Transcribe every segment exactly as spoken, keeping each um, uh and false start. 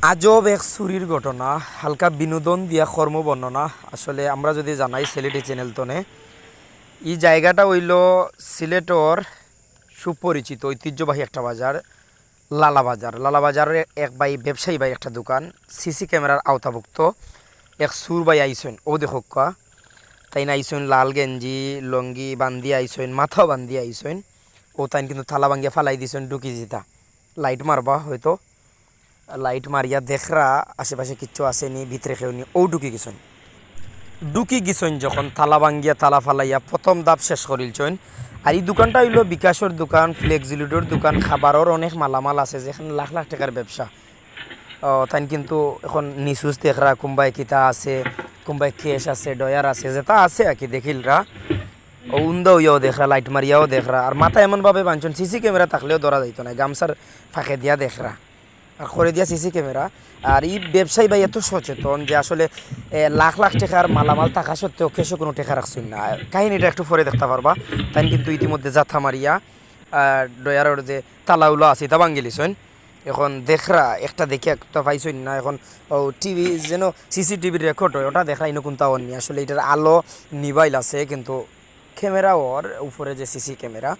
আজব এক চুরির ঘটনা, হালকা বিনোদন দিয়া কর্ম বর্ণনা। আসলে আমরা যদি জানাই সিলেটি চ্যানেল তনে, ই জায়গাটা অইলো সিলেটর সুপরিচিত ঐতিহ্যবাহী একটা বাজার, লালা বাজার। লালা বাজারর এক ভাই, ব্যবসায়ী ভাই একটা দোকান, সিসি ক্যামেরার আওতাভুক্ত। এক চুর ভাই আইছইন, অউ দেখউক্কা। তাইন আইছইন লাল গেঞ্জি, লুঙ্গি বান্ধিয়া আইছইন, মাথাও বান্ধিয়া আইছইন। অউ তাইন কিন্তু তালা ভাঙ্গিয়া ফালাই দিছইন, ঢুকি যিতা। লাইট মারবা হয়তো, লাইট মারিয়া দেখরা আশেপাশে কিচ্ছু আছে নি, ভিতরে কেউ নি, অউ ঢুকি গেছইন। ঢুকি গেছইন যখন, তালা ভাঙ্গিয়া, তালা ফালাইয়া প্রথম ধাপ শেষ করিলছইন। আর ই দোকানটা অইলো বিকাশর দোকান, ফ্লেক্সিলোডর দোকান, খাবারর অনেক মালামাল আছে, যেখান লাখ লাখ টেকার ব্যবসা। অ, তাইন কিন্তু এখন নিচুজ দেখরা, কুনবায় কিতা আছে, কুনবায় ক্যাশ আছে, ড্রয়ার আছে, যেতা আছে আর কি দেখিলরা। অউ উন্দা অইয়াও দেখরা, লাইট মারিয়াও দেখরা, আর মাথা এমনভাবে বানছইন, সিসি ক্যামেরা থাকলেও ধরা যাইতো নায়, গামছার ফাঁকে দিয়া দেখরা। আর করে দিয়া সিসি ক্যামেরা। আর ই ব্যবসায়ী ভাই এত সচেতন যে আসলে, এ, লাখ লাখ টেকার মালামাল থাকা সত্ত্বেও ক্যাশো কুনু টেকা রাখছইন না। কাহিনীটা একটু পরে দেখতা পারবা। তাইন কিন্তু ইতিমধ্যে জাথা মারিয়া, আহ, ড্রয়ারর যে তালাউলা আছে, ইতা ভাঙ্গিলিছইন। এখন দেখরা, একটা দেখিয়া একটা পাইছইন না। এখন অউ টিভি যেন সিসিটিভির রেকর্ড অয়, ওটা দেখরা ইনো কুনতা অর নি। আসলে ইটার আলো নিবাইল আছে, কিন্তু ক্যামেরা অর উপরে যে সিসি ক্যামেরা,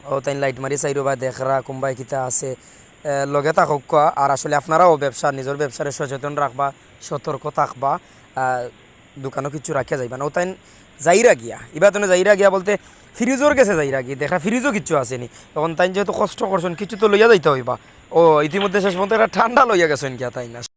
অউ তাইন লাইট মারি চাইরোবায় দেখরা, কুনবায় কিতা আছে, এ, লগে থাকউক্কা। আর আসলে আপনারাও ব্যবসা, নিজর ব্যবসারে সচেতন রাখবা, সতর্ক থাকবা, আহ, দোকানো কিচ্ছু রাখিয়া যাইবা না। অউ তাইন যাইরা গিয়া, ইবা তনে যাইরা গিয়া বলতে ফ্রিজর গেছে যাইরা গিয়া, দেখরা ফ্রিজও কিচ্ছু আছে নি। এখন তাইন যেহেতু কষ্ট করছইন, কিচ্ছু তো লইয়া যাইতা অইবা। অউ ইতিমধ্যে শেষ পর্যন্ত একটা ঠান্ডা লইয়া গেছইন গিয়া তাইন।